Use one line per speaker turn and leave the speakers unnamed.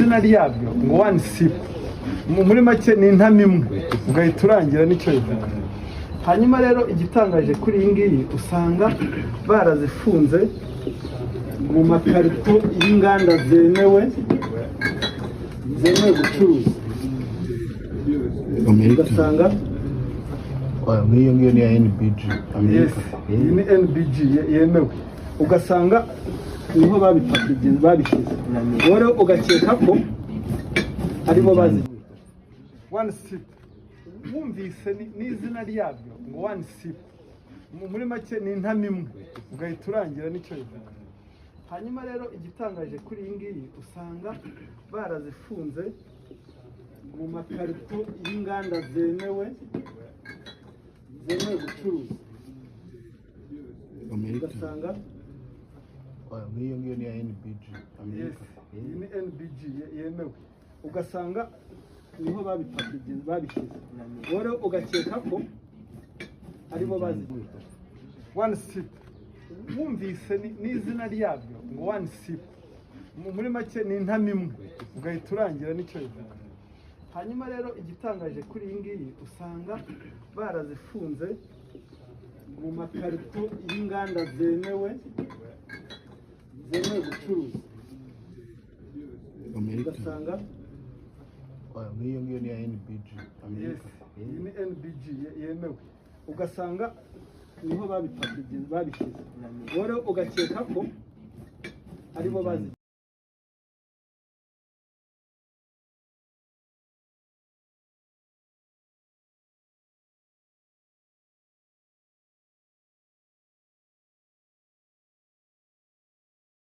n'izina ryabyo ngo One Sip. Muri make ni intama imwe, ugahita urangira nicyo bivuga. Hanyuma rero igitangaje kuri iyi ngiyi, usanga barazifunze mu makarito y'inganda zemewe gucuruza.
Amerika.
Ugasanga
Nk'iyo ngiyo ni iya NBG.
Yes, iyi ni NBG yemewe, ugasanga niho babipakiye, babishyize. Wowe rero ugakeka ko aribo bazi One Sip. Wumvise n'izina ryabyo ngo One Sip. Muri make ni intama imwe, ugahita urangira nicyo bivuga. Hanyuma rero igitangaje kuri iyi ngiyi, usanga barazifunze mu makarito y'inganda zemewe gucuruza.
Amerika.
Ugasanga
Nk'iyo ngiyo ni iya NBG.
Yes, iyi ni NBG yemewe, ugasanga niho babipakiye, babishyize. Wowe rero ugakeka ko aribo bazi One Sip. Wumvise n'izina ryabyo ngo One Sip. Muri make ni intama imwe, ugahita urangira nicyo bivuga. Hanyuma rero igitangaje kuri iyi ngiyi, usanga barazifunze mu makarito y'inganda zemewe gucuruza.
Amerika.
Ugasanga
Nk'iyo ngiyo ni iya NBG.
Yes, iyi ni NBG yemewe, ugasanga niho babipakiye, babishyize. Wowe rero ugakeka ko aribo bazi.